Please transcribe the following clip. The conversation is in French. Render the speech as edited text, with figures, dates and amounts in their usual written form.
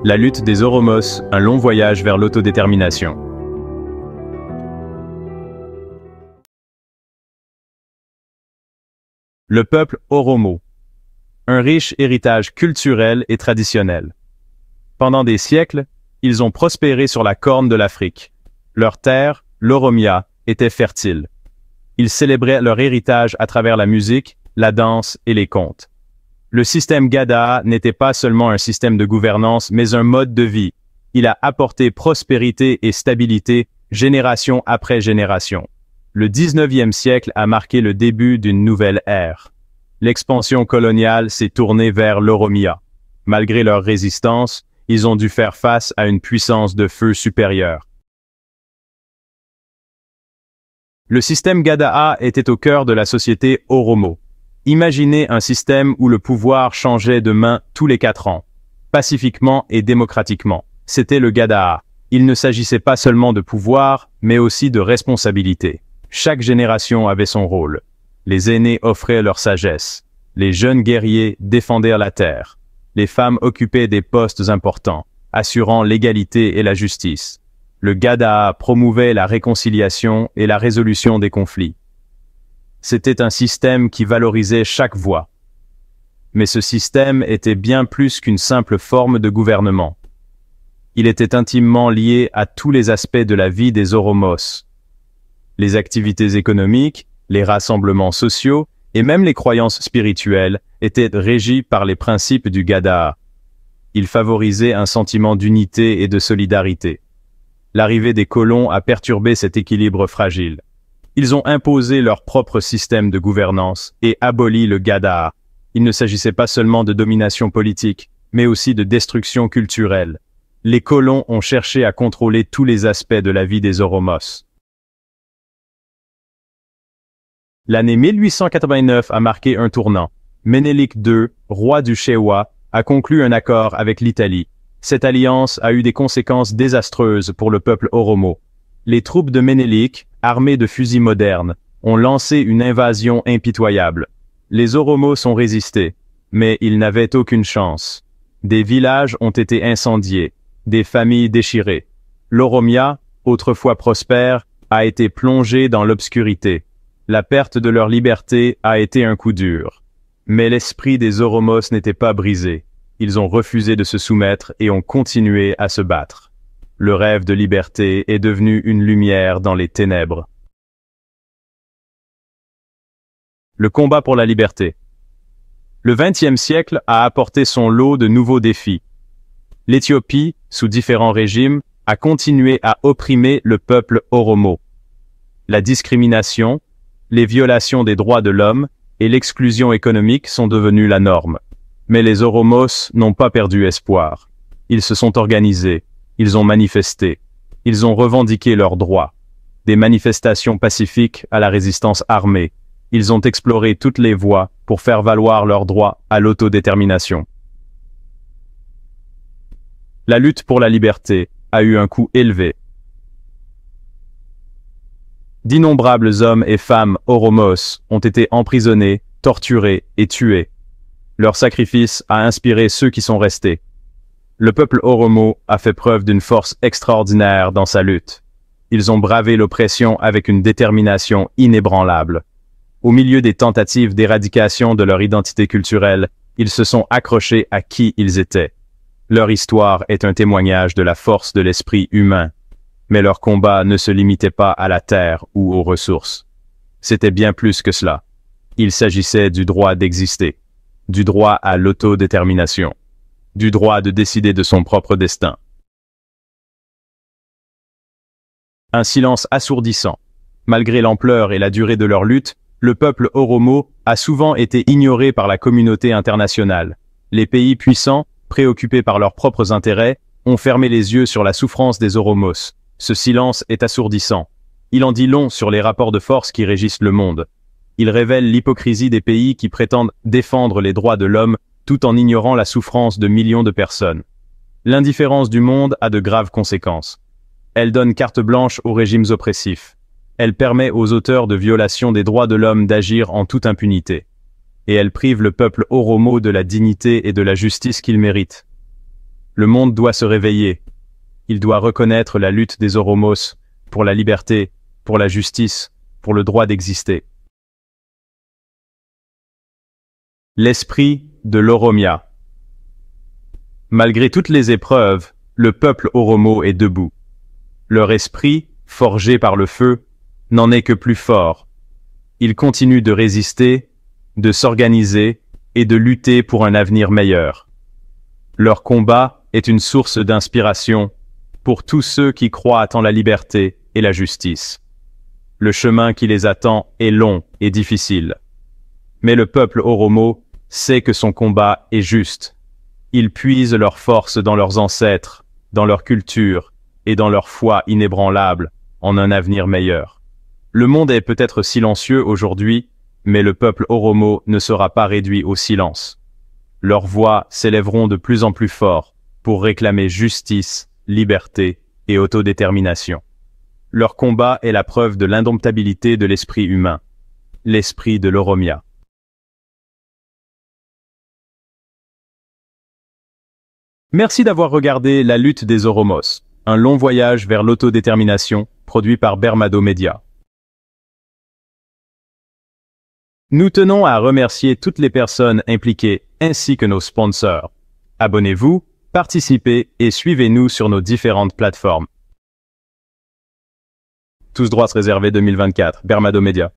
La lutte des Oromos, un long voyage vers l'autodétermination. Le peuple Oromo. Un riche héritage culturel et traditionnel. Pendant des siècles, ils ont prospéré sur la corne de l'Afrique. Leur terre, l'Oromia, était fertile. Ils célébraient leur héritage à travers la musique, la danse et les contes. Le système Gadaa n'était pas seulement un système de gouvernance, mais un mode de vie. Il a apporté prospérité et stabilité, génération après génération. Le 19e siècle a marqué le début d'une nouvelle ère. L'expansion coloniale s'est tournée vers l'Oromia. Malgré leur résistance, ils ont dû faire face à une puissance de feu supérieure. Le système Gadaa était au cœur de la société Oromo. Imaginez un système où le pouvoir changeait de main tous les 4 ans, pacifiquement et démocratiquement. C'était le Gadaa. Il ne s'agissait pas seulement de pouvoir, mais aussi de responsabilité. Chaque génération avait son rôle. Les aînés offraient leur sagesse. Les jeunes guerriers défendaient la terre. Les femmes occupaient des postes importants, assurant l'égalité et la justice. Le Gadaa promouvait la réconciliation et la résolution des conflits. C'était un système qui valorisait chaque voix. Mais ce système était bien plus qu'une simple forme de gouvernement. Il était intimement lié à tous les aspects de la vie des Oromos. Les activités économiques, les rassemblements sociaux et même les croyances spirituelles étaient régis par les principes du Gadaa. Ils favorisaient un sentiment d'unité et de solidarité. L'arrivée des colons a perturbé cet équilibre fragile. Ils ont imposé leur propre système de gouvernance et aboli le Gadaa. Il ne s'agissait pas seulement de domination politique, mais aussi de destruction culturelle. Les colons ont cherché à contrôler tous les aspects de la vie des Oromos. L'année 1889 a marqué un tournant. Ménélik II, roi du Shewa, a conclu un accord avec l'Italie. Cette alliance a eu des conséquences désastreuses pour le peuple Oromo. Les troupes de Ménélik, armées de fusils modernes, ont lancé une invasion impitoyable. Les Oromos ont résisté, mais ils n'avaient aucune chance. Des villages ont été incendiés, des familles déchirées. L'Oromia, autrefois prospère, a été plongée dans l'obscurité. La perte de leur liberté a été un coup dur. Mais l'esprit des Oromos n'était pas brisé. Ils ont refusé de se soumettre et ont continué à se battre. Le rêve de liberté est devenu une lumière dans les ténèbres. Le combat pour la liberté. Le XXe siècle a apporté son lot de nouveaux défis. L'Éthiopie, sous différents régimes, a continué à opprimer le peuple Oromo. La discrimination, les violations des droits de l'homme et l'exclusion économique sont devenues la norme. Mais les Oromos n'ont pas perdu espoir. Ils se sont organisés, ils ont manifesté, ils ont revendiqué leurs droits. Des manifestations pacifiques à la résistance armée. Ils ont exploré toutes les voies pour faire valoir leur droit à l'autodétermination. La lutte pour la liberté a eu un coût élevé. D'innombrables hommes et femmes Oromos ont été emprisonnés, torturés et tués. Leur sacrifice a inspiré ceux qui sont restés. Le peuple Oromo a fait preuve d'une force extraordinaire dans sa lutte. Ils ont bravé l'oppression avec une détermination inébranlable. Au milieu des tentatives d'éradication de leur identité culturelle, ils se sont accrochés à qui ils étaient. Leur histoire est un témoignage de la force de l'esprit humain. Mais leur combat ne se limitait pas à la terre ou aux ressources. C'était bien plus que cela. Il s'agissait du droit d'exister, du droit à l'autodétermination, du droit de décider de son propre destin. Un silence assourdissant. Malgré l'ampleur et la durée de leur lutte, le peuple Oromo a souvent été ignoré par la communauté internationale. Les pays puissants, préoccupés par leurs propres intérêts, ont fermé les yeux sur la souffrance des Oromos. Ce silence est assourdissant. Il en dit long sur les rapports de force qui régissent le monde. Il révèle l'hypocrisie des pays qui prétendent défendre les droits de l'homme tout en ignorant la souffrance de millions de personnes. L'indifférence du monde a de graves conséquences. Elle donne carte blanche aux régimes oppressifs. Elle permet aux auteurs de violations des droits de l'homme d'agir en toute impunité. Et elle prive le peuple Oromo de la dignité et de la justice qu'il mérite. Le monde doit se réveiller. Il doit reconnaître la lutte des Oromos pour la liberté, pour la justice, pour le droit d'exister. L'esprit de l'Oromia. Malgré toutes les épreuves, le peuple Oromo est debout. Leur esprit, forgé par le feu, n'en est que plus fort. Ils continuent de résister, de s'organiser et de lutter pour un avenir meilleur. Leur combat est une source d'inspiration pour tous ceux qui croient en la liberté et la justice. Le chemin qui les attend est long et difficile. Mais le peuple Oromo sait que son combat est juste. Ils puisent leur force dans leurs ancêtres, dans leur culture et dans leur foi inébranlable en un avenir meilleur. Le monde est peut-être silencieux aujourd'hui, mais le peuple Oromo ne sera pas réduit au silence. Leurs voix s'élèveront de plus en plus fort pour réclamer justice, liberté et autodétermination. Leur combat est la preuve de l'indomptabilité de l'esprit humain, l'esprit de l'Oromia. Merci d'avoir regardé La lutte des Oromos, un long voyage vers l'autodétermination, produit par Bermado Media. Nous tenons à remercier toutes les personnes impliquées ainsi que nos sponsors. Abonnez-vous, participez et suivez-nous sur nos différentes plateformes. Tous droits réservés 2024, Bermado Media.